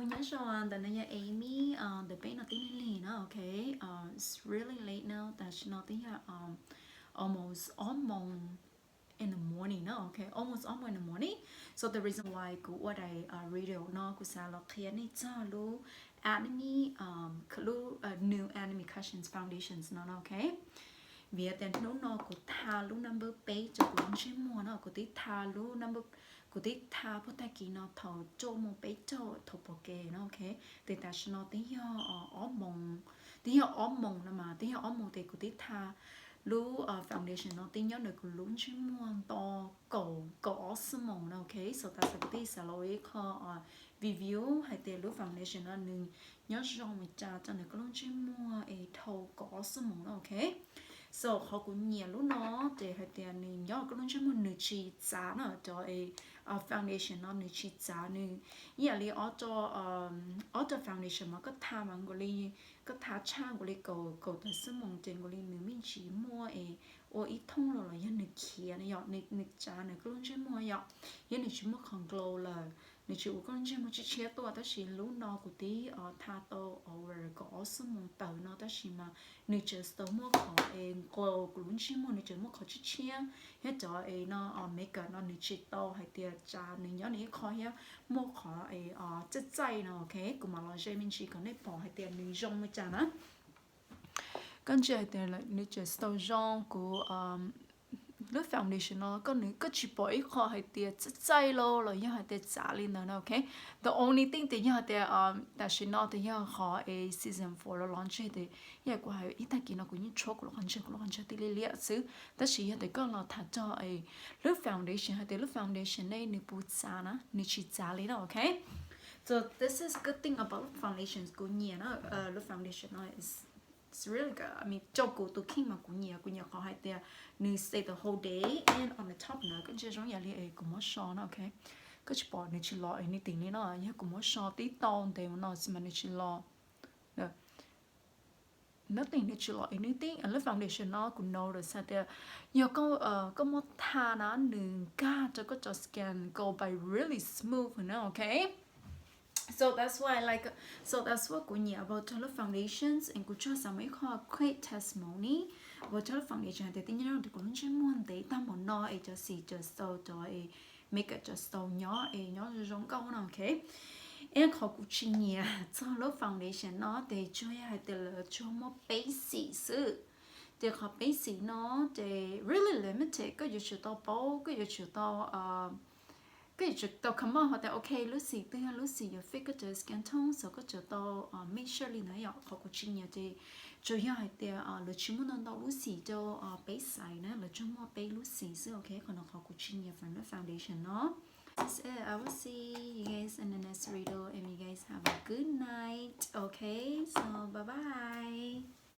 Nyob zoo, ntawm no yog Amy, ntawm peb no twb lig lig na, ok. It's really late now, tam sim no twb yog almost ob moos in the morning na, ok, almost ob moos in the morning. So the reason why kuv ua daim video no kuv xav los qhia nej txog lub Anime, lub New Anime Cushions Foundations no, ok. Vim tias hnub no kuv tha lub number peb rau kuv lub ntsej muag no, kuv twb tha lub number, kuv twb tha puag tag kis no thaum cuaj moos peb caug thaum pom kev no, ok. Ces tam sim no twb yog ob moos, twb yog ob moos no mas, twb yog ob moos ces kuv twb tha lub foundation no twb nyob ntawm kuv lub ntsej muag nto kaum, kaum ob xuab moos no, ok. So tam sim kuv twb xav los ua ib qho review hais tias lub foundation no nws nyob zoo li cas rau ntawm koj lub ntsej muag es dhau kaum ob xuab moos no, ok. So qhov kuv nyiam lub no ces hais tias nws nyob koj lub ntsej muag nws tsis txav na, cov foundation no nws tsis txav, nws ib yam li ob rau, ob rau foundation mas koj tha mas nkaus li, koj tha tshaj nkaus li kaum, kaum tawm xuab moos ces nkaus li nws me ntsis muaj es ua ib thooj los los yog nws khiav no yom, nws tsav nws koj lub ntsej muag yom, yog nws tsis muaj qhov glow lawm, nws tsis ua koj lub ntsej muag tshiab tshiab tuaj. Tab sis lub no kuv twb tha tau over kaum ob xuab moos tawm no tab sis mas nws tseem tau muaj qhov es glow kuv lub ntsej muag, nws tseem muaj qhov tshiab tshiab thiab cov es no makeup no nws tsis tau hais tias tsav nws nyob nws ib qho thiab muaj qhov es txaij txaij no, ok. Kuv mam los ze me ntsis kom nej pom hais tias nws zoo li cas na. Koj ntsia hais tias nws tseem tau zoo kuv lub foundation no, koj nws, koj tsis pom ib qho hais tias txaij txaij los los yog hais tias txav li ntawd na, ok. The only thing tias yog hais tias tam sim no tias yog qhov es season four los los ntseg tias yog kuv hais ib tag kis no kuv yeej tshuab kuv lub qhov ntseg, kuv lub qhov ntseg twb liab liab xwb. Tab sis yog tias koj los tham txog es lub foundation hais tias lub foundation nej nws puas txav na, nws tsis txav li na, ok. So this is good thing about foundations, kuv nyiam na, lub foundation no is it's really good. I mean, rau kuv tus kheej mas kuv nyiam, kuv nyiam qhov hais tias nws stay the whole day and on the top no koj ntsia zoo yam li es kuv muab so no, ok. Koj tsis pom nws tsis los anything li no, yog kuv muab so tib tau ntev mus no xwb mas nws tsis los anything, nws tsis los anything. Lub foundation no kuv notice hais tias yog koj muab tha na nws nkag rau koj cov skin go by really smooth na, ok. So that's why like, so that's what kuv nyiam about rau lub foundations, and kuv tsuas xav muaj ib qho quick testimony about rau lub foundation hais tias twb nyob rau kuv lub ntsej muag ntev tag mus no es cov xim cov stau cov es makeup cov stau nyob es nyob zoo zoo nkauj no, ok. Es qhov kuv tsis nyiam txog lub foundation no ces tsuas yog hais tias lawv tsuas muaj peb xim xwb. Ces qhov peb xim no ces really limited, koj yuav tsum tau paub, koj yuav tsum tau koj yuav tsum tau comment hais tias ok lub xim twg yog lub xim yuav fit koj cov skin tone, so koj tsum tau make sure li ntawd yom. Qhov kuv tsis nyiam ces tsuas yog hais tias lawv tsis muaj ntau ntau lub xim rau peb xim na, lawv tsuas muaj peb lub xim xwb, ok. Qhov no qhov kuv tsis nyiam from the foundation no. That's it. I will see you guys in the next video and you guys have a good night. Okay, so bye bye.